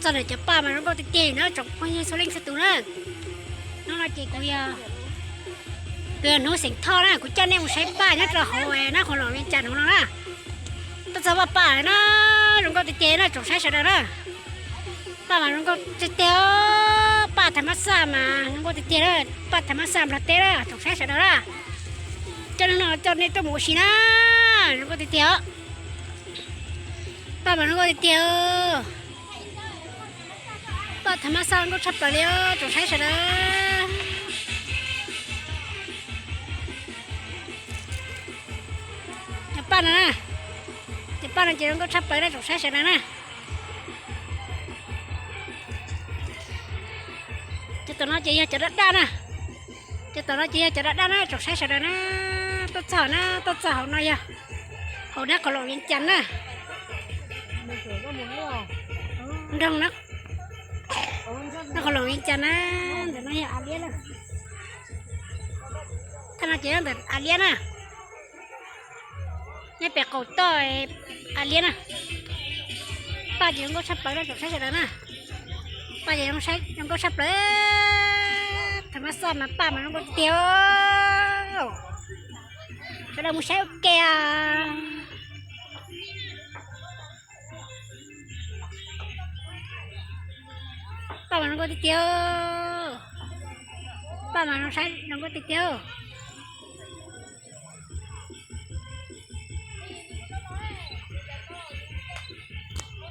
Cov paj mas zoo nkauj tiag tiag na tsoom phooj ywg txhua leej txhua tus na. Hnub no ces kuv yog, kuv yog Hnub xeem Thoj na, kuv coj nej mus saib paj nyob rau hauv na, qhov loos Vias Cas hauv no na. Tuaj txog paj paj na, zoo nkauj tiag tiag na tsoom saib sawv daws na. Paj mas zoo nkauj tiag tiag, paj tham mab xaj mas zoo nkauj tiag tiag, paj tham mab xaj Nplog teb na tsoom saib sawv daws na. Coj hnub no coj nej tuaj mus ua si na, zoo nkauj tiag tiag. Paj mas zoo nkauj tiag tiag. Paj tham mab xaj zoo nkauj tshaj plaws li tsoom saib sawv daws. Cov paj no na, cov paj no ces zoo nkauj tshaj plaws na tsoom saib sawv daws na. Cov tom no ces yog cov daj daj na. Cov tom no ces yog cov daj daj na tsoom saib sawv daws na. Tuaj txog na, tuaj txog hauv no yog hauv nab qhov loos Vias Cas na. Nroog na, nab qhov loos Vias Cas na. Ntawm no yog Av Liab na. Thaj no ces yog ntawm Av Liab na. Nyob pem qaum toj Av Liab na. Paj ces zoo nkauj tshaj plaws na tsoom saib sawv daws na. Paj ces zoo nkauj tshaj plaws. Tham mab xaj mas paj mas zoo nkauj tiag tiag. Sawv daws mus saib ua ke. Paj mas zoo nkauj tiag tiag. Paj mas zoo saib zoo nkauj tiag tiag.